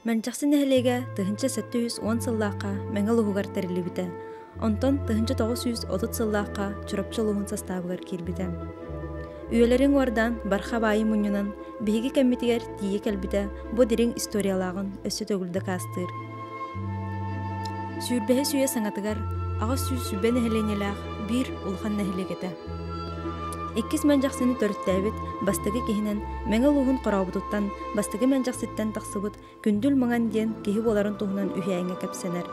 Мэлдьэхси нэһилиэгэ 1710 сыллаахха Мэҥэ улууһугар тэриллибитэ, онтон 1930 сыллаахха Чурапчы улууһун састаабыгар киирбитэ. Үйэлэрин уордаан барха баайы мунньунан биһиги кэммитигэр тиийэ кэлбитэ бу дириҥ историялааҕын өссө төгүл дакаастыыр. Сүүрбэһис үйэ саҥатыгар 820 нэһилиэнньэлээх биир улахан нэһилиэк этэ. Иккис Мэлдьэхсини төрүттээбит бастакы киһинэн Мэҥэ улууһун Хорообутуттан бастакы Мэлдьэхситтэн тахсыбыт Күндүл Маҥан диэн киһи буоларын туһунан үһүйээҥҥэ кэпсэнэр.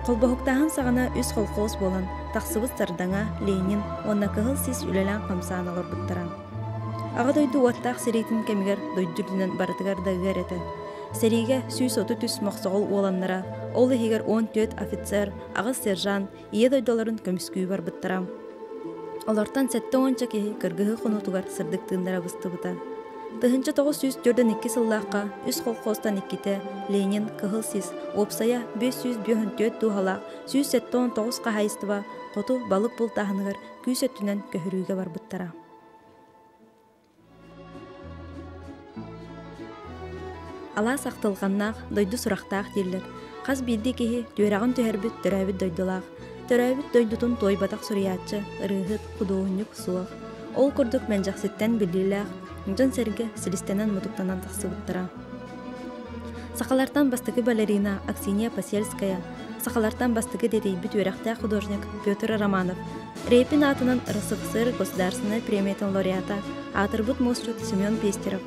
Холбоһуктааһын саҕана үс холкуос буолан, тахсыбыт Сардаҥа, Ленин уонна Кыһыл Сис үлэлээн-хамсаан олорбуттара. Аҕа дойду уоттаах сэриитин кэмигэр дойду үрдүнэн барытыгар да ыар этэ. Сэриигэ 133 мохсоҕол уоланнара, ол иһигэр 14 офицер, аҕыс сержант Ийэ дойдуларын көмүскүү барбыттара. Олортон сэттэ уонча киһи кыргыһыы хонуутугар сырдык тыыннара быстыбыта. 1942 сыллаахха үс колхозтан иккитэ Ленин, Кыһыл Сис, уопсайа 554 дууһалаах 179 хаһаайыстыба хоту балык бултааһыныгар күүс өттүнэн көһөрүүгэ барбыттара. Алаас ахтылҕаннаах, дойду сурахтаах дииллэр. Хас биирдии киһи түөрэҕин түһэрбит төрөөбүт дойдулаах. Төрөөбүт дойдутун туойбатах суруйааччы, ырыаһыт, худуоһунньук суох. Ол курдук Мэлдьэхситтэн биллиилээх, дьон-сэргэ силистэнэн-мутуктанан тахсыбыттара. Сахалартан бастакы балерина Аксинья Посельская, сахалартан бастакы дэтийбит үөрэхтээх художник Петр Романов, Репин аатынан РСФСР Государственнай премиятын лауреата, аатырбыт муосчут Семен Пестеров,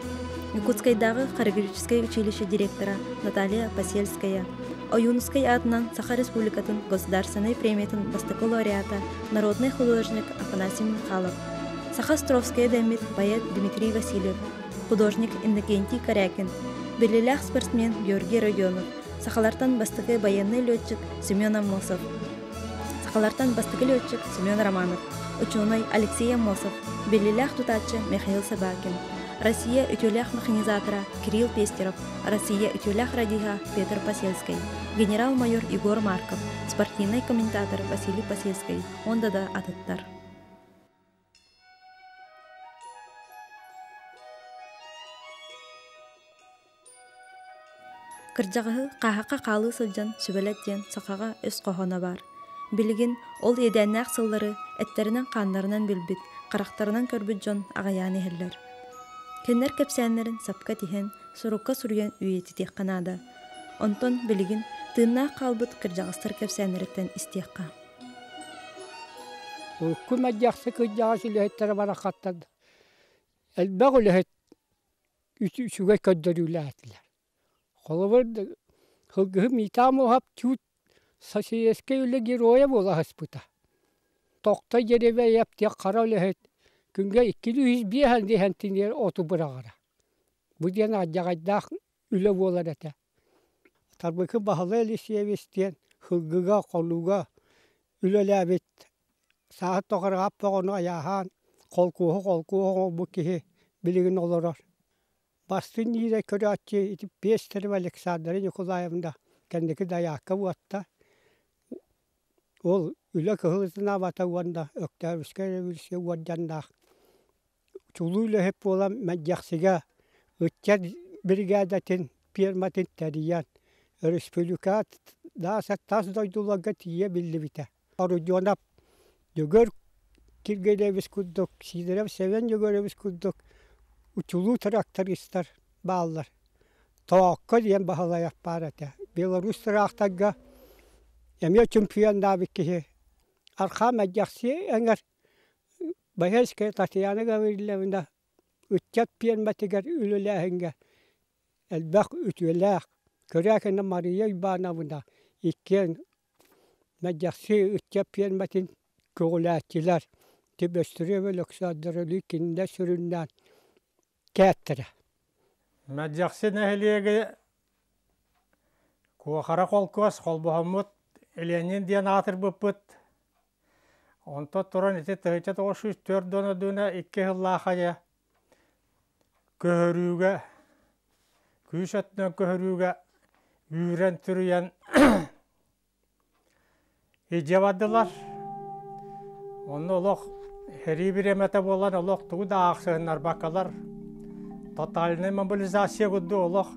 Якутскайдааҕы хореографическай училище директора Наталья Посельская, Ойуунускай аатынан Саха Республикатын Государственнай премиятын бастакы лауреата, народнай художник Афанасий Михайлов, Саха Островская дэммит поэт Дмитрий Васильев, художник Иннокентий Корякин, биллилээх спортсмен Георгий Родионов, сахалартан бастакы байыаннай летчик Семен Аммосов, сахалартан бастакы летчик Семен Романов, учуонай Алексей Аммосов, биллилээх тутааччы Михаил Собакин, Россия үтүөлээх механизатора Кирилл Пестеров, Россия үтүөлээх радиһа Петр Посельскай, генерал-майор Егор Марков, спортивнай комментатор Василий Посельскай уонна да атыттар. Кырдьаҕаһы хааһахха хаалыы сылдьан сүбэлэт диэн сахаҕа өс хоһооно баар. Билигин ол иэдээннээх сыллары эттэринэн-хааннарынан билбит, харахтарынан көрбүт дьон аҕыйаан иһэллэр. Кинилэр кэпсээннэрин сапка тиһэн, сурукка суруйан үйэтитиэххэ наада. Онтон билигин тыыннаах хаалбыт кырдьаҕастар кэпсээннэриттэн истиэххэ. Урукку мэлдьэхси кырдьаҕас үлэһиттэрэ бараххаттан элбэх үлэһит үчүгэй көрдөрүүлээтилэр. Холобур, Кылгыһы Митаа Муоһап чуут Социалистическай үлэ геройа буола сыспыта. Тохто Дьэрэбэйэп диэн хара үлэһит күҥҥэ иккилии үс биэһэн диэһэн тиниэр оту быраҕара. Бу диэн алдьархайдаах үлэ буолар этэ. Тарбыкы Баһылай Елисеевич диэн Кылгыга, Холууга үлэлээбит сааһы тухары аппа оҕону айааһаан, холкуоһу холкуос оҥорбут киһи билигин олорор. Бастыҥ иирэ көрөөччү ити Пестерева Александра Николаевна кэнники дайаакка уотта. Ол үлэ кыһыл ытынаабата уонна Өктөөбүскэй революция уордьаннаах чулуу үлэһит буолан Мэлдьэхсигэ ыччат биригээдэтин пиэрмэтин тэрийэн өрөспүүбүлүкэҕэ тас дойдуларга тиийэ биллибитэ. Орудьуонап Дьөгүөр Киргиэлэйэбис курдук, Сидоров Севен Дьөгүөрэбис курдук чулуу трактористар бааллар. Тоокко диэн Баһылайап баар этэ. Беларусь тыраахтарга эмиэ чемпионнаабыт киһи. Архаа Мэлдьэхси эҥэр Боярская Татьяна Гаврильевна ыччат пиэрмэтигэр үлэлээһиҥҥэ элбэх үтүөлээх Корякина Мария Ивановна иккиэн Мэлдьэхси ыччат пиэрмэтин көҕүлээччилэр Бөстүрүөп Өлөксөөндөрөлүү кинилэр сүрүннээн кээттэрэ. Мэлдьэхси нэһилиэги Куохара холкуос холбоһоммут Ленин диэн аатырбыппыт. Онтон туран ити 1904 донодуна икки сыллаах айа көһөрүүгэ күүс өттүнэн көһөрүүгэ үүрэн-түрүйэн илдьэ бардылар. Онно олох сэрии бириэмэтэ буолан олох тугу да аахсыһыннарбаккалар тотальнай мобилизация курдук олох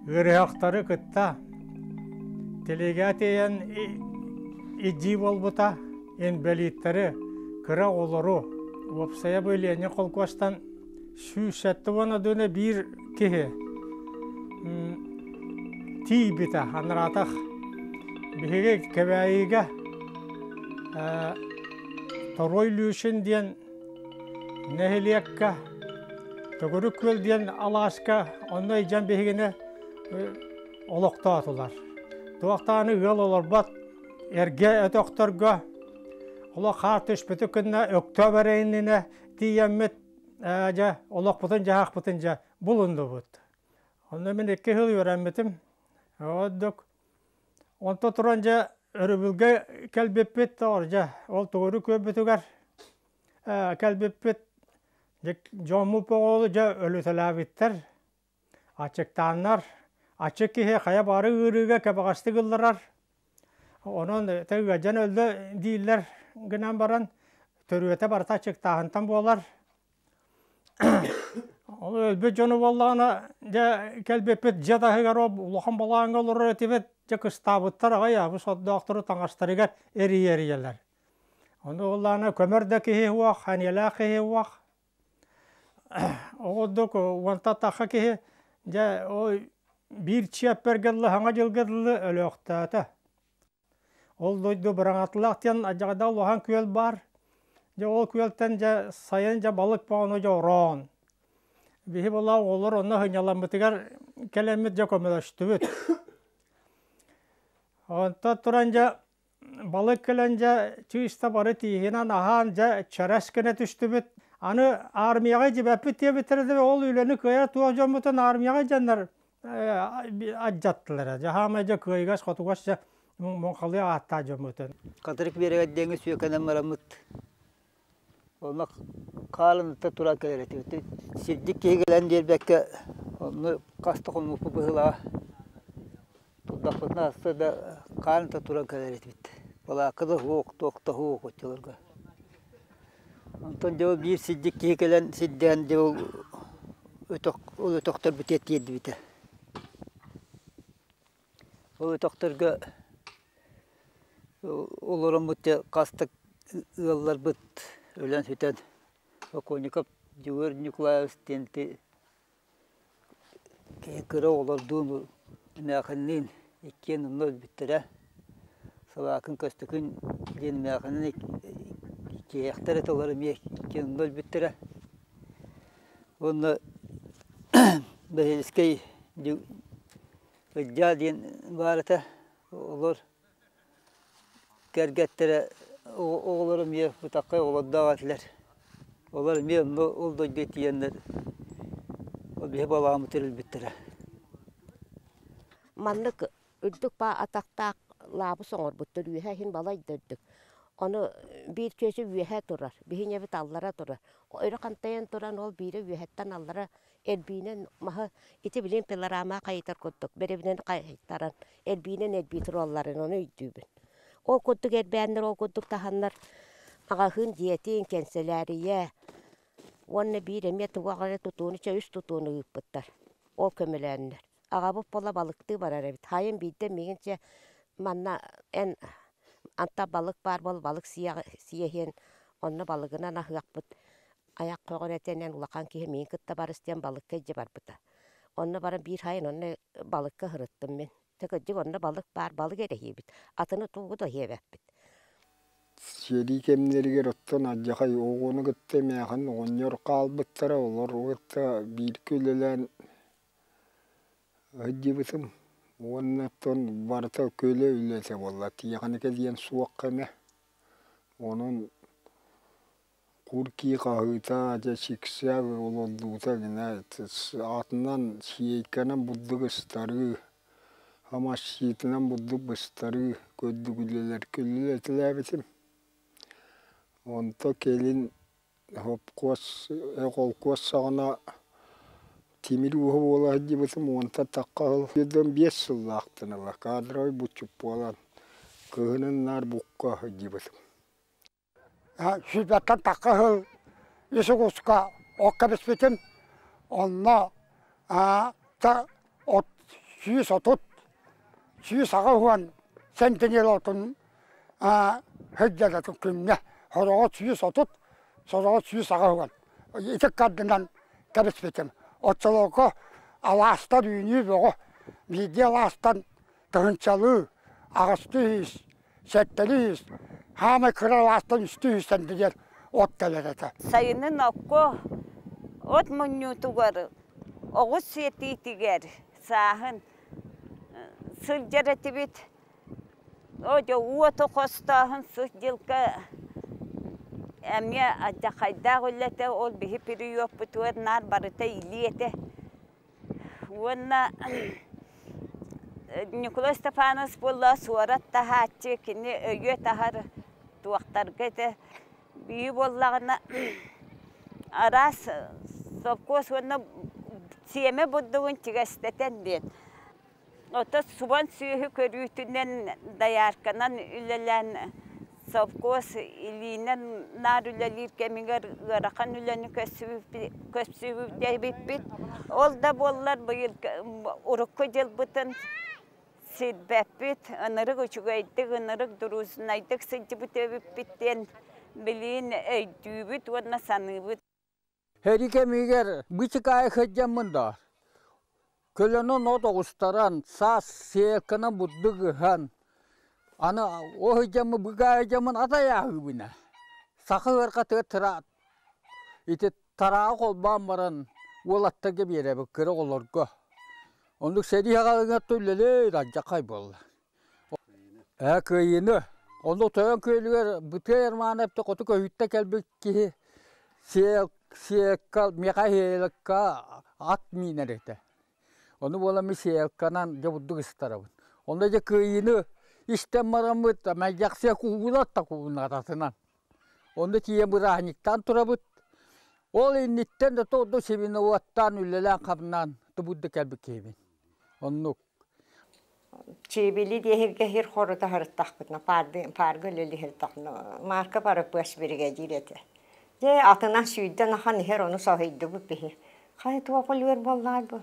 Ыарыһахтары кытта тэлиэгэ тиэйэн илдьии буолбута, инбэлииттэри, кыра оҕолору, уопсайа бу Ленин холкуостан 171 биир киһи тиийбитэ анараатах биһиги Кэбээйигэ Торуой Лүшин диэн нэһилиэккэ Төгүрүк күөл диэн алааска онно илдьэн биһигини олохтоотулар. Туохтааны ыал олорбот эргэ өтөхтөргө олох хаар түспүтү кынна өктөөп эрэ иннинэ тиийэммит дьэ олохпутун-дьаһахпытын дьэ булуннубут. Онно мин икки сыл үөрэммитим. Ордук онто туран дьэ өрөбүлгэ кэлбиппит дьэ ол тугуру күөлбүтүгэр кэлбиппит дьоммут оҕолу дьэ өлүтэлээбиттэр аччыктааннар аччык киһи хайа бары ыарыыга кэбэҕэстик ылларар онон тэ ыадьан өллө дииллэр гынан баран төрүөтэ барыта аччыктааһынтан буолар Ол өлбүт дьону буоллаҕына, дьэ кэлбиппит дьиэ таһыгар улахан балааҥҥа олорор этибит, дьэ кыстаабыттар аҕай аабы сордоохтору таҥастарыгар эрийэ-эрийэлэр. Ону буоллаҕына көмөр да киһи уох, эниэлээх киһи уох. Ол курдук уонтан тахха киһи дьэ ол биир чиэппэргэ дылы саҥа дьылга дылы өлөөхтөөтө. Ол дойду Быраҥатылаах диэн алдьархайдаах улахан күөл баар. Дьэ ол күөлтэн дьэ сайын дьэ балык бөҕөнү дьэ ороон. Биһи буолла оҕолор онно сынньаламмытыгар кэлэммит дьэ көмөлөстүбүт. Онтон туран дьэ балык кэлэн дьэ чыыста бары тииһинэн аһаан дьэ чэрэс гына түстүбүт. Аны армияҕа дьибэппит диэбиттэрэ да ол үлэни кыайар туох дьоммутун армияҕа дьэннэр Аддьаттылара. Дьаһаамай дьэ кыайыгас хотугас дьэ муҥхалыы ааттаа дьоммутун. Хатырык биэрэгэр диэҥи сүөкэнэн бараммыт. Онно хаалынта туран кэлэр этибит. Сирдик киһи кэлэн биэрбэккэ онно хас да хонууппут быһыылааҕа. Турдахпытына аста да хаалынта туран кэлэр этибит. Балаакка да суох, туох да суох оччолорго. Онтон дьэ ол биир сирдьит киһи кэлэн сирдээн дьэ ол өтөх ол өтөхтөрбүтүгэр тиэрдибитэ. Ол өтөхтөргө олороммут дьэ хас да ыалларбыт өлөн-сүтэн Оконников Дьөгүөр Николаевич диэн ити Киһи кыра оҕолордуун эмээхинниин иккиэн онно өлбүттэрэ. Салаакын Көстөкүүн диэн эмээхинин иккиэйэхтэр этэ олор эмиэ иккиэн онно өлбүттэрэ. Уонна Бэһиэлискэй Ылдьаа диэн баар этэ. Олор Кэргэттэрэ оҕолоро эмиэ бытаххай оҕолордоох этилэр. Олор эмиэ онно ол дойдуга тиийэннэр ол биһи балаҕаммытыгар өлбүттэрэ. Маннык үрдүк баа атахтаах лаабыс оҥорбуттар үөһэ иһин балай да үрдүк. Ону биир чүөчэ үөһэ турар, биһи ийэбит аллара турар. Өрө хантайан туран ол биирэ үөһэттэн аллара эрбиинэн маһы ити билигин пилорама хайытар курдук бэрэбинэн хайтаран эрбиинэн эрбии туралларын ону өйдүүбүн. Ол курдук эрбээннэр ол курдук таһаннар маҕаһыын дьиэтин, кэнсэлээрийэ уонна биир эмиэ тугу эрэ тутууну чэ үс тутууну ыыппыттар. Ол көмөлөөннөр. Аҕабыт буола балыктыы барар эбит. Хайын биирдэ миигин чэ манна эн анта балык баар буол балык сиэһиэн онно балыгынан аһыахпыт айах көҕүрэтинэн улахан киһи миигин кытта барыс диэн балыкка илдьэ барбыта. Онно баран биир сайын онно балыкка сырыттым мин. Дьэ кырдьык онно балык баар, балык эрэ сиэбит. Атыны тугу да сиэбэппит. Сэрии кэмнэригэр оттон алдьархай оҕону кытта эмээхин оҕонньор хаалбыттара, олор кытта бииргэ үлэлээн сылдьыбытым. Уонна оттон барыта көлө үлэтэ буолла, тиэхиникэ диэн суох кэмэ. Онон Кур кии хаһыыта, дьэ чиксээх олордуута гына атынан сиэйкэнэн бурдук ыстарыы, хамасчыытынан бурдук быстарыы курдук үлэлэргэ үлэлэтэлээбитим. Онто кэлин холкуос холкуос саҕана тимир ууһа буола сылдьыбытым уонтан тахха сыл биэс сыллаахтан ыла кадровай булчут буолан кыһынын наар булка сылдьыбытым. Сүүрбэттэн тахха сыл үс улууска окко биспитим. Онно от 130, 180 сентинел отун сылдьар күҥҥэ. Сороҕо 130, сороҕо 180. Ити кардынан кэбиспитим. Оччолорго алаастар үүнүү бөҕө. Биирдии алаастан тыһыынчалыы, аҕыстыы үс, сэттэлии үс, хаамай кыра алаастан үстүү үс сэнтиниэр от кэлэр этэ. Сайынын окко от мунньуутугар, оҕус сиэтиитигэр сааһын сылдьар этибит. Оо, уоту хостооһун сыс дьылга эмиэ алдьархайдаах үлэтэ, ол биһи периодпутугар наар барыта илии этэ. Уонна Николай Степанович буолла суорат таһааччы, кини өйүө таһар туохтарга этэ. Биһи буоллаҕына араас совхоз уонна сиэмэ бурдугун чигэстэтэн диэн. Ото субан сүөһү көрүүтүнэн доярканан үлэлээн совхоз илиинэн наар үлэлиир кэмигэр ыарахан үлэни көрсүбүппүт. Ол да буоллар быйыл урукку дьылбытын сирбэппит, ынырык үчүгэйдик, ынырык дружнайдык сылдьыбыт эбиппит диэн билигин өйдүүбүт уонна саныыбыт. Һэри кэмигэр бычыкаайы сылдьаммын да, көлөнөн от оҕустаран, саас сеялканан бурдук ыһан, аны ол сылдьаммын быыкаайы сылдьаммын ат айааһыыбына. Саха ыарҕатыгар тыраат ити тарааҕы холбоон баран уолаттарга биэрэбит кыра оҕолорго. Оннук сэрии аҕалыгар үлэлиир алдьархай буолла. Ээ кыайыыны. Ону Тойон Күөлүгэр Бытыай Романович хоту көһүүттэн кэлбит киһи сиэкка миэхэ сиэлкэ ат миинэр этэ. Ону буолан мин сиэлканан дьэ бурдук ыстарабын. Онно дьэ кыайыыны истэн бараммыт мэлдьэхсиэ куугунат да куугунататынан. Онно тиийэн бырааһынньыктаан турабыт. Ол инниттэн да то свиноводтаан үлэлээн-хамнаан тубурда кэлбит киһибин. Оннук. Чиэбили диэһиргэ сир хорута сырыттахпытына паарга үлэлиһиртахпына Марка Парапыас биригэдьиир этэ. Дьэ атынан сүүрдэн ахан иһэр ону соһуйдубут биһи. Хайа туох үлүгэр буоллаҕай бу?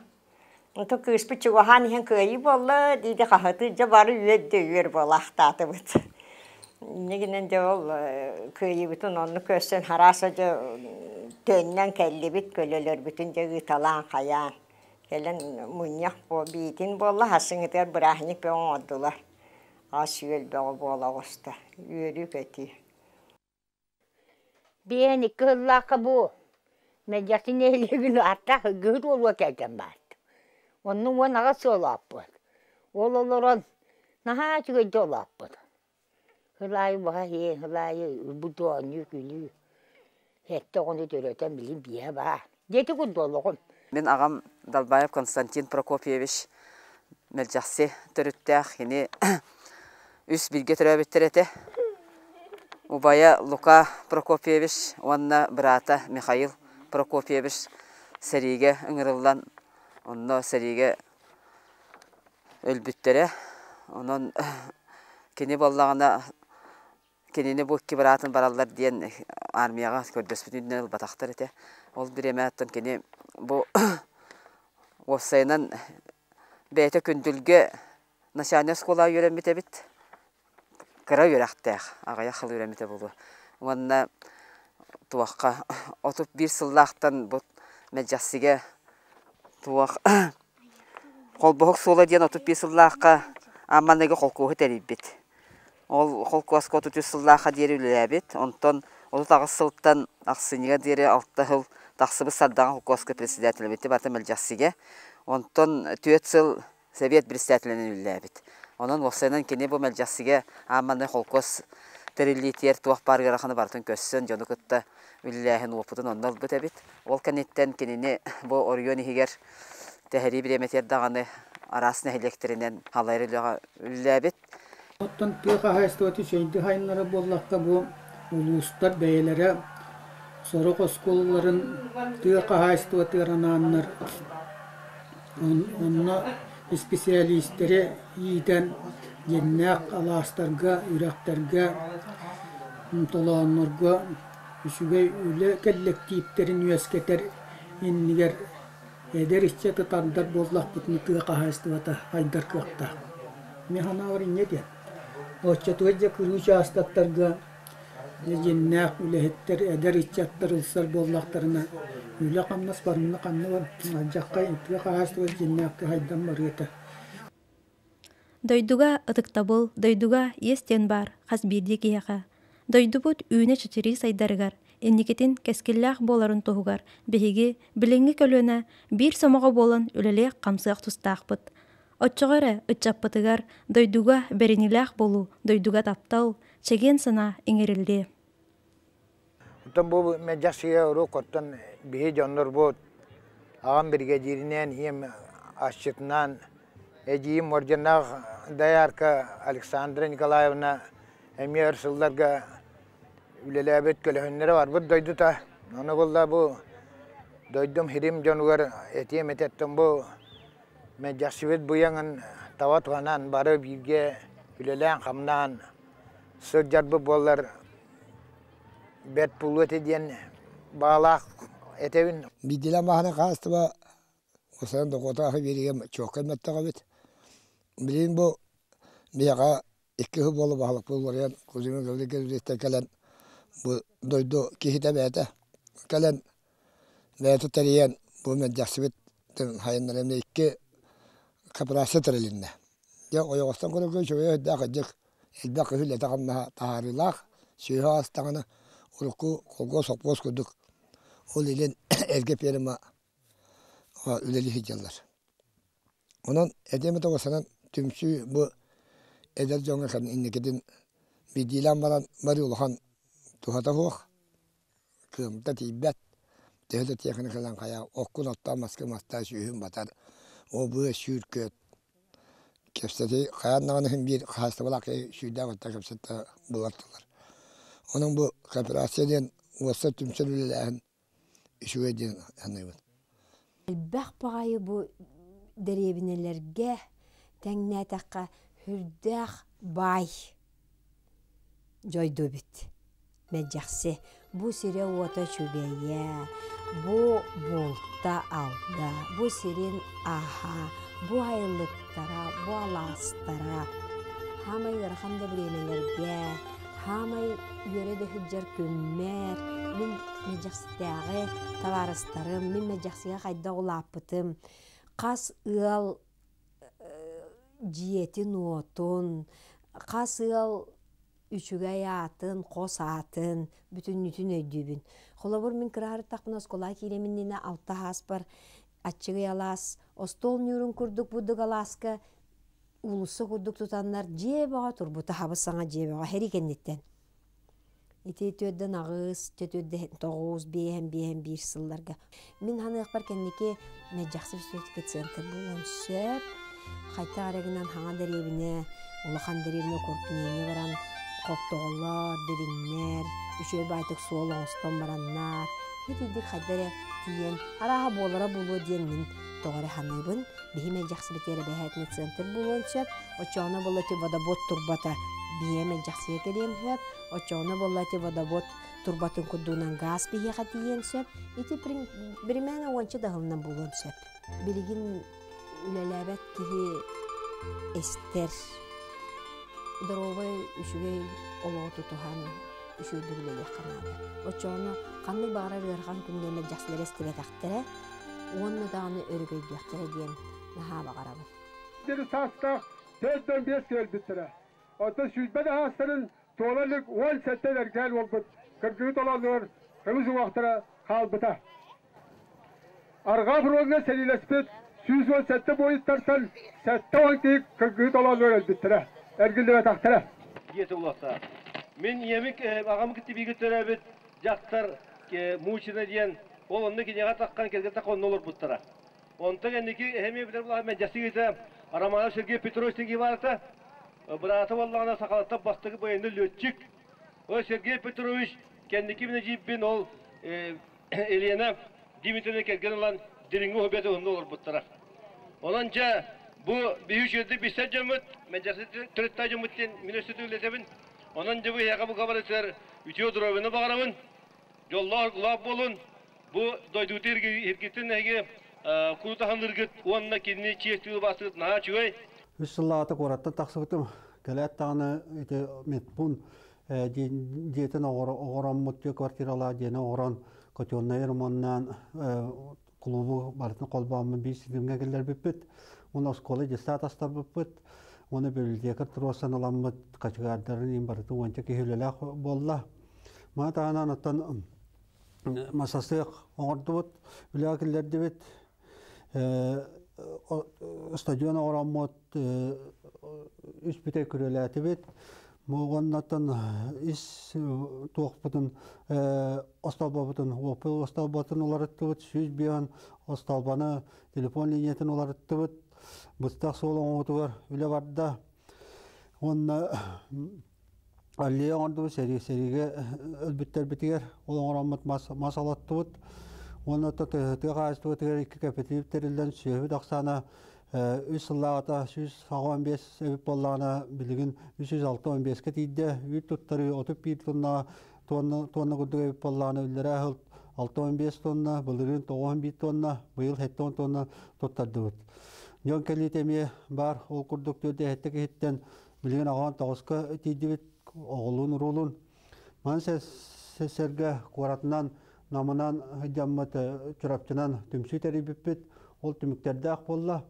Онтон кыыспыт чугаһаан иһэн кыайыы буолла диidi хаһытыы дьэ бары үөр да үөр буолаахтаатыбыт. Инньэ гынан дьэ ол кыайыыбытын оннук көрсөн харааса дьэ төннөн кэллибит көлөлөрбүтүн дьэ ыыталаан хайаан Кэлэн мунньах биитин буолла, сарсыҥҥытыгар бырааһынньык бөҕө оҥордулар. Ас-үөл бөҕө буола оҕуста. Үөрүү-көтүү. Биээн икки сыллаахха бу Мэлдьэхси нэһилиэгин ааттаах ыргыһыт уолугар кэргэн баарт. Онно 18 сыл олооппут. Ол олорон наһаа үчүгэйдик олооппут. Сыл аайы баһа иһиэн, сыл аайы ылбыт оонньуу күлүү. Сэттэ оҕону төрөтөн билигин биэһэ баар. Дьиэти курдук олоҕум. Мин аҕам Далбаев Константин Прокопьевич Мэлдьэхси төрүттээх. Кини үс бииргэ төрөөбүттэр этэ. Убайа Лука Прокопьевич уонна быраата Михаил Прокопьевич сэриигэ ыҥырыллан, онно сэриигэ өлбүттэрэ. Онон кини буоллаҕына кинини бу икки быраатын бараллар диэн армияҕа көрдөспүтүн үрдүнэн ылбатахтар этэ. Ол бириэмэттэн кини бу уопсайынан бэйэтэ Күндүлгэ начальнай оскуолаҕа үөрэммит эбит. Кыра үөрэхтээх, аҕыйах сыл үөрэммитэ буолуо. Уонна туохха 31 сыллаахтан бу Мэлдьэхсигэ туох Холбоһук суола диэн 35 сыллаахха Амманыга холкуоһу тэрийбит. Ол холкуоска 33 сыллаахха диэри үлэлээбит. Онтон 38 сылтан ахсынньыга диэри алта сыл тахсыбыт Сардаҥа холкуоска председателэбит барыта Мэлдьэхсигэ. Онтон түөрт сыл Совет председателинэн үлэлээбит. Онон уопсайынан кини бу Мэлдьэхсигэ Амманы холкуос тэриллиитигэр туох баар ыараханы барытын көрсөн дьону кытта үлэлээһин уопутун онно ылбыт эбит. Ол кэнниттэн кинини бу оройуон иһигэр тэһэрии бириэмэтигэр даҕаны араас нэһилиэктэринэн халайар үлэҕэ үлэлээбит. Оттон тыа хаһаайыстыбатын үчүгэйдик сайыннарар буоллахха, бу улуустар бэйэлэрэ сорох оскуолаларын тыа хаһаайыстыбатыгар анааннар онно исписэлиистэри иитэн дьиҥнээх алаастарга, үрэхтэргэ, толооннорго үчүгэй үлэ кэллэктииптэрин үөскэтэр иннигэр Эдэр ыччаты тардар буоллахпытына тыа хаһаайыстыбата хайдар кыахтаах. Мин санаабар инньэ диэн. Оччотугар дьэ кырыы учаастактарга дьэ дьиннээх үлэһиттэр, эдэр ыччаттар ылсар буоллахтарына үлэ-хамнас барымна ханна бар алдьархай тыа хаһаайыстыбата дьиннээхтик хайдан барыа этэ. Дойдуга ытыктабыл, дойдуга иэс диэн баар хас биирдии киһиэхэ. Дойдубут үүнэ-чэчирии сайдарыгар, инникитин кэскиллээх буоларын туһугар биһиги, билиҥҥи көлүөнэ, биир сомоҕо буолан үлэлиэх-хамсыах тустаахпыт. Оччоҕо эрэ ыччаппытыгар дойдуга бэриниилээх буолуу, дойдуга таптал, чэгиэн санаа иҥэриллиэ. Оттон бу мэлдьэх сигэ уруок оттон биһи дьоннорбут аҕам биригэдьииринээн, ийэм асчытынаан, эдьиийим орденнаах доярка Александра Николаевна эмиэ өр сылларга үлэлээбит көлөһүннэрэ барбыт дойдута. Ону булла бу дойдум хирим дьонугар этиэм этэттэн бу мэлдьэхсибит быйаҥын таба туһанан бары бииргэ үлэлээн-хамнаан сылдьарбыт буоллар бэрт буолуо этэ диэн баалаах этэбин. Биирдиилээн баһааны хаһаайыстыба Осанан дохуота биэриигэ чуоккай мөттөх эбит. Билигин бу биһиэхэ икки сыл буола баһылыкпыт уларыйан Кузьмин Гаврильевичтан кэлэн бу дойду киһитэ бэйэтэ кэлэн бэйэтэ тэрийэн бу мэлдьэхсибит хайыннара эмиэ икки кооперация тэрилиннэ. Дьэ ойоҕостон көрөргө үчүгэй өйдөөх ырдьык элбэх киһи үлэтэ-хамнаһа таһаарыылаах, сүөһү аастаҕына урукку холкуос сопхуос курдук ол илин эргэ ферма үлэлии сылдьаллар. Онон этиэм этэ уосанан түмсүү бу эдэр дьоҥҥо инникитин биирдиилээн баран бары улахан туһата суох, кыамта тиийбэт, төһө да тиэхиникалаан хайаа оккун оттоон маска мастаа сүүһүн батар, ол быа сүүр күөт кэпсэтии хайаан даҕаны иһин биир хаһаайыстыбалаах киһи сүүрдээх өттө кэпсэттэ булар-талар. Онон бу кооперация диэн уопсай түмсэн үлэлээһин үчүгэй диэн саныыбын. Элбэх баҕайы бу дэриэбинэлэргэ тэҥнээтэххэ сүрдээх баай дьойду эбит. Мэлдьэхси бу сирэ-уота үчүгэйэ, бу булта-алда, бу сирин аһа, бу айыллыктара, бу алаастара хаамай ыарахан да бириэмэлэргэ, хаамай үөрэ да сылдьар күммэр, мин мэлдьэхситээҕи табаарыстарым, мин мэлдьэхсигэ хайдах улааппытым, хас ыал дьиэтин-уотун, хас ыал үчүгэй аатын, хос аатын бүтүннүүтүн өйдүүбүн. Холобур, мин кыраһарыттахпына оскуолаҕа киириэм иннинэ алта ааспар аччыгый алаас остуол ньуурун курдук бурдук алааска уулусса курдук тутаннар дьиэ бөҕө турбута хабыс саҥа дьиэ бөҕө һэрии кэнниттэн. Ити түөрдэн аҕыс, түөрдэн тоҕус, биэһэн биэһэн биир сылларга. Мин ханыахпар кэнники Мэлдьэхси все-таки центр буолуон сөп. Хайдах эрэ гынан хаҥа дэриэбинэ, улахан дэриэбинэ укрупнение баран хоптоҕолор, дириҥнэр, үчүгэй баайтык суол оҥостон бараннар, итирдик хайда эрэ тиийэн, арааһа буолара буолуо диэн мин тоҕо эрэ саныыбын. Биһи Мэлдьэхсибитигэр эбэһээтинэ центр буолуон сөп. Оччоҕуна буолла ити водовод турбата биһиэ Мэлдьэхсигэ кэлиэн сөп. Оччоҕуна буолла ити водовод турбатын курдугунан гаас биһиэхэ тиийиэн сөп. Ити биримээнэ уонча да сылынан буолуон сөп. Билигин үлэлээбэт киһи эстэр. Доруобай, үчүгэй олоҕу тутуһан үчүгэйдик үлэлиэххэ наада. Оччоҕуна ханнык баҕарар ыарахан күҥҥэ мэлдьэхсилэр эстибэтэхтэрэ уонна даҕаны өрөгөйдүөхтэрэ диэн наһаа баҕарабын. Диэри саастаах 45 кэлбиттэрэ. Оттон сүүрбэ да саастарын туола илик 17 эркээн уолбут кыргыы толоонугар көмүс уҥуохтара хаалбыта. Арҕаа фроҥҥа сэриилэспит 117 буойуттартан 70 киһи кыргыы толоонугар өлбүттэрэ, эргиллибэтэхтэрэ. Диэтэ улаата. Мин ийэми аҕам кытта бииргэ төрөөбүт дьахтар Мучина диэн ол онно киниэхэ таххан кэргэн таххан онно олорбуттара. Онтон кэнники эһэм ийэбитэ булаһа мэлдьэсигитэ Романов Сергей Петрович Тингиварата быраата буоллаҕына сахалартан бастакы военный летчик. Ол Сергей Петрович кэнники мин эдьиийбин ол Елена Дмитриевна кэргэн ылан дириҥҥэ уһубет уһунна олорбуттара. Онон дьэ бу биһи үчүгэйдик билсэр дьоммут, мэлдьэхси төрүттээх дьоммут диэн мин өссө үлэтэбин. Онон дьэ бу эһиэхэ бука барытыгар үтүө доруобуйаны баҕарабын. Дьоллоох-оргулаах буолун. Бу дойдубутун иргиттин эһиги Курутаһыныргыт уонна кинини чиэстүүр баастыгыт наһаа үчүгэй. Үс сыллаата куораттан тахсыбытым. Кэлээт даҕаны ити медпункт дьиэтин оҕороммут квартиралаах дьиэни оҥорон котельнай ремоннаан клубу барытын холбооммут биир ситимҥэ киллэрбиппит. Уонна оскуола детсад астарбыппыт. Уонна библиотека туруорсан ыламмыт кочегардарын иин барытын уонча киһи үлэлээх буолла. Маны таһынан оттон масасыах оҥордубут, үлэҕэ киллэрдибит. Стадион оҥороммут үс бүтэй күрүөлээтибит. Уоннаттан ис туохпутун остолбобутун, уоппут остолботун уларыттыбыт, 105 остолбаны телефон линиятын уларыттыбыт. Быстах суол оҥоһуутугар үлэ барда. Уонна аллея оҥордубут сэрии сэриигэ өлбүттэрбитигэр ол оҥороммут мас мас олоттубут. Уонна тыа хаһаайыстыбатыгар икки кооператив тэриллэн сүөһүбүт ахсаана үс сыллааҕыта 185 эбит буоллаҕына билигин 365-кэ тиийдэ. Үүт туттарыы 31 тонна тонна тонна курдук эбит буоллаҕына үллэрээ сыл 65 тонна, былырыын 91 тонна, быйыл 70 тонна туттардыбыт. Дьон кэлиитэ эмиэ баар. Ол курдук төрдү киһиттэн билигин аҕаан тоҕуска тиийдибит оҕолуун-уруулуун. Маны сэргэ куоратынан, Намынан дьаммыт Чурапчынан түмсүү тэрийбиппит. Ол түмүктэрдээх буолла.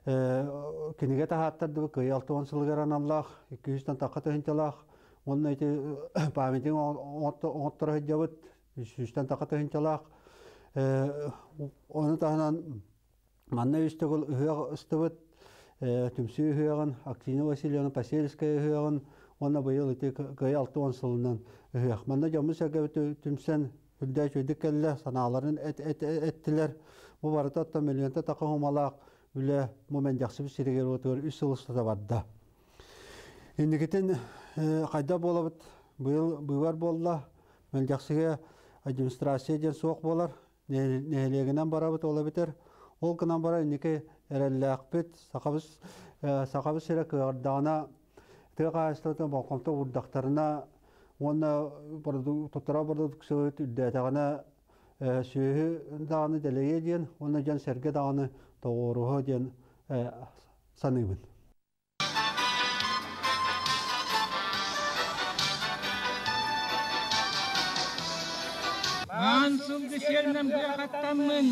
Кинигэ таһааттардыбыт кыайыы 60 сылыгар аналлаах, 200-тан тахха тыһыынчалаах. Уонна ити памятник оҥотторо сылдьабыт, 300-тан тахха тыһыынчалаах. Ону таһынан манна үс төгүл ыһыах ыстыбыт, түмсүү ыһыаҕын, Аксинья Васильевна Посельская ыһыаҕын уонна быйыл ити Кыайыы 60 сылынан ыһыах. Манна дьоммут-сэргэбит түмсэн үрдээ үчүгэйдик кэллэ, санааларын эттилэр. Бу барыта оттон миллионта таха хумалаах үлэ бу Мэндэхсибит сиригэр-уотугар үс сыл устата барда. Инникитин хайдах буолабыт? Быйыл быыбар буолла. Мэлдьэхсигэ администрация диэн суох буолар. Нэһилиэгинэн барабыт ол эбэтэр. Ол гынан баран инники эрэллээхпит. Сахабыз, сахабыз сирэ кыаҕырдаҕына тыа хаһаайыстыбатын болҕомто уурдахтарына уонна туттарар бородууксуйабыт үрдээтэҕинэ сүөһү даҕаны дэлэйиэ диэн уонна дьон-сэргэ даҕаны тоҕуоруһуо диэн саныыбын. Аан сылгы сиэлинэн быахаттаммын,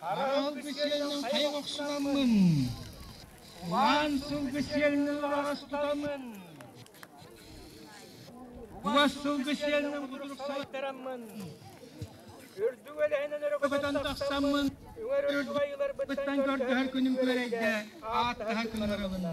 Арал сиэлинэн хайа охсунаммын, Улаан сылгы сиэлинэн лаҕас тутаммын, Угас сылгы сиэлинэн будурук сайтараммын, Үрдүк элэһинэн өрө көтөн тахсаммын, Үрдүк айыыларбыттан көрдөһөр күнүм күөрэйдэ, ааттаһар күн арылынна.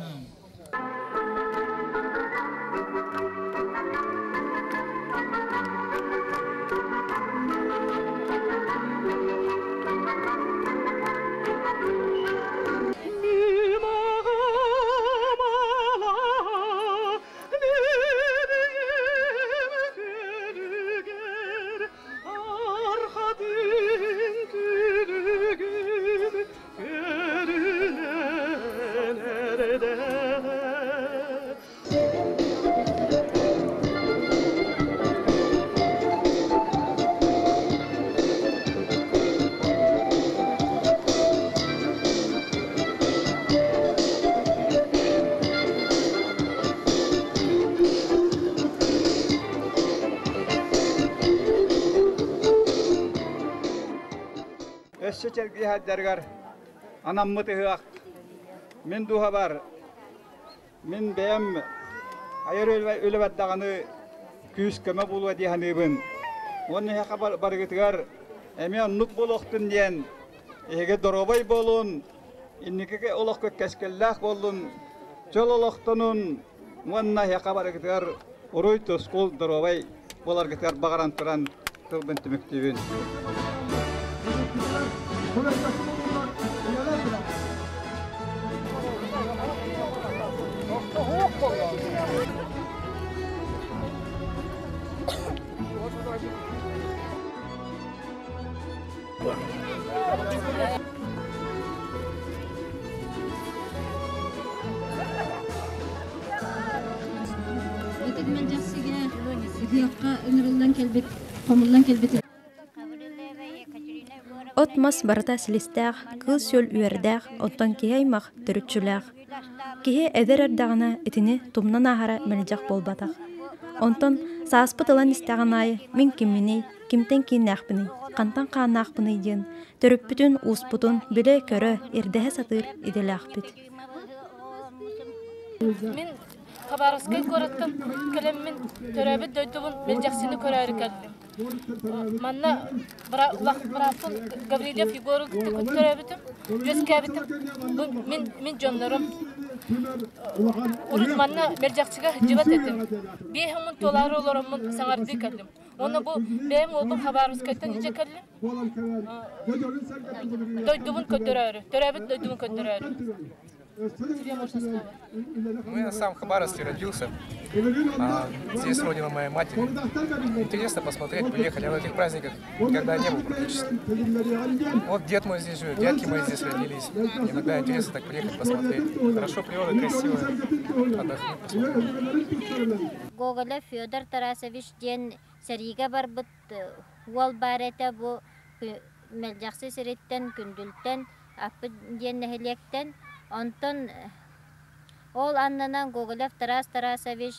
Өссө чэлгиһэрдэригэр анаммыт ыһыах мин дууһабар мин бэйэм айар үлэбэр даҕаны күүс-көмө буолуо дии саныыбын. Уонна эһиэхэ барыгытыгар эмиэ оннук буолуохтун диэн эһиги доруобай буолун, инники олоххо кэскиллээх буоллун, чөл олохтонун уонна эһиэхэ барыгытыгар уруй-тускул доруобай буоларгытыгар баҕаран туран тылбын түмүктүүбүн. Ытык Мэлдьэхсигэ ыһыахха ыҥырыллан кэлбит, хомуллан кэлбит. От-мас барыта силистээх, кыыл-сүөл үөрдээх, оттон киһи аймах төрүччүлээх. Киһи эдэр эрдэҕинэ итини тумнан ааһара мэлдьэх буолбатах. Онтон сааспыт ылан истэҕин аайы мин кимминий, кимтэн кииннээхпиний, хантан хааннаахпыный диэн төрүппүтүн, ууспутун билэ-көрө, ирдэһэ сатыыр идэлээхпит. Мин Хабаровскай куораттан кэлэммин төрөөбүт дойдубун Мэлдьэхсини көрөөрү кэллим. Манна бырааппын Гаврильев Егору кытта көрөөбүтүм, үөскээбитим. Бу мин, мин дьоннорум. Урут манна Мэлдьэхсигэ сылдьыбат этим. Биэс мун туолаары олороммун саҥардыы кэллим. Уонна бу бэйэм уолбун Хабаровскайтан илдьэ кэллим. Дойдубун көрдөрөөрү, төрөөбүт дойдубун көрдөрөөрү. Тебе можно слово. Ну, я сам в Хабаровске родился. А, здесь родина моей матери. Интересно посмотреть, приехали. Я на этих праздниках никогда не был практически. Вот дед мой здесь живет, дядьки мои здесь родились. Иногда интересно так приехать посмотреть. Хорошо, природа красивая. Отдохнуть, посмотреть. Гоголев Федор Тарасович диэн сэриигэ барбыт уол баар этэ бу Мэлдьэхси сириттэн Күндүлтэн Аппыт диэн нэһилиэктэн. Онтон ол аннынан Гоголев Тарас Тарасович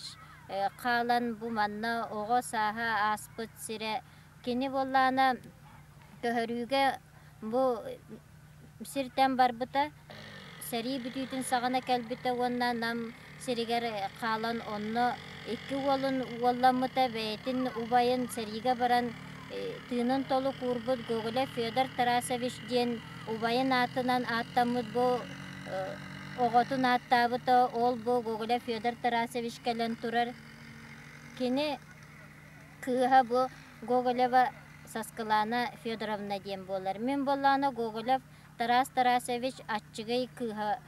хаалан бу манна оҕо сааһа ааспыт сирэ. Кини буоллаҕына көһөрүүгэ бу сиртэн барбыта. Сэрии бүтүүтүн саҕана кэлбитэ уонна Нам сиригэр хаалан онно икки уолун уолламмыта бэйэтин убайын сэриигэ баран тыынын толук уурбут Гоголев Федор Тарасович диэн убайын аатынан ааттаммыт бу оҕотун ааттаабыта ол бу Гоголев Федор Тарасович кэлэн турар кини кыыһа бу Гоголева Саскылаана Федоровна диэн буолар мин буоллаҕына Гоголев Тарас Тарасович аччыгый кыыһа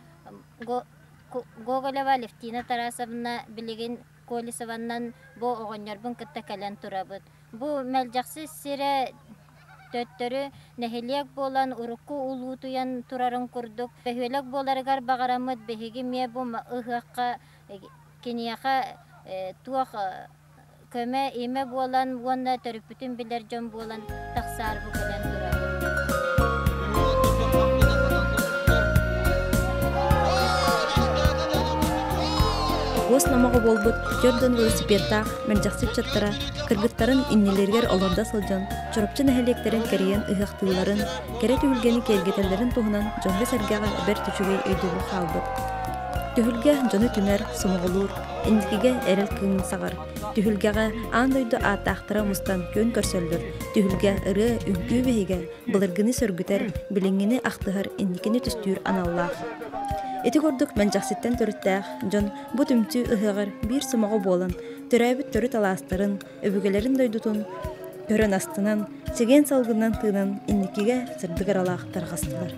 Гоголева Алевтина Тарасовна билигин Колесованнан бу оҕонньорбун кытта кэлэн турабыт. Бу Мэлдьэхси сирэ төттөрү нэһилиэк буолан урукку улуутуйан турарын курдук бөһүөлэк буоларыгар баҕараммыт биһиги эмиэ бу ыһыахха киниэхэ туох көмө-имэ буолан уонна төрүппүтүн билэр дьон буолан тахсаар бу кэлэн турабыт. Уос номоҕо буолбут Дьордон велосипедтаах мэлдьэхси ыччаттара кыргыттарын иннилэригэр олордо сылдьан Чурапчы нэһилиэктэрин кэрийэн ыһыахтыылларын, кэрэ түһүлгэни киэргэтэллэрин туһунан дьоҥҥо-сэргэҕэ бэрт үчүгэй өйдөбүл хаалбыт. Түһүлгэ дьону түмэр, сомоҕолуур, инникигэ эрэл кыымын саҕар. Түһүлгэҕэ аан дойду ааттаахтара мустан күөн көрсөллөр. Түһүлгэ ырыа, үҥкүү биһигэ, былыргыны сөргүтэр, билиҥҥини ахтыһар, инникини түстүүр аналлаах. Ити курдук Мэлдьэхситтэн төрүттээх дьон бу түмсүү ыһыаҕар биир сомоҕо буолан, төрөөбүт төрүт алаастарын, өбүгэлэрин дойдутун көрөн астынан, чэгиэн салгынынан тыынан инникигэ сырдык ыралаах тарҕастылар.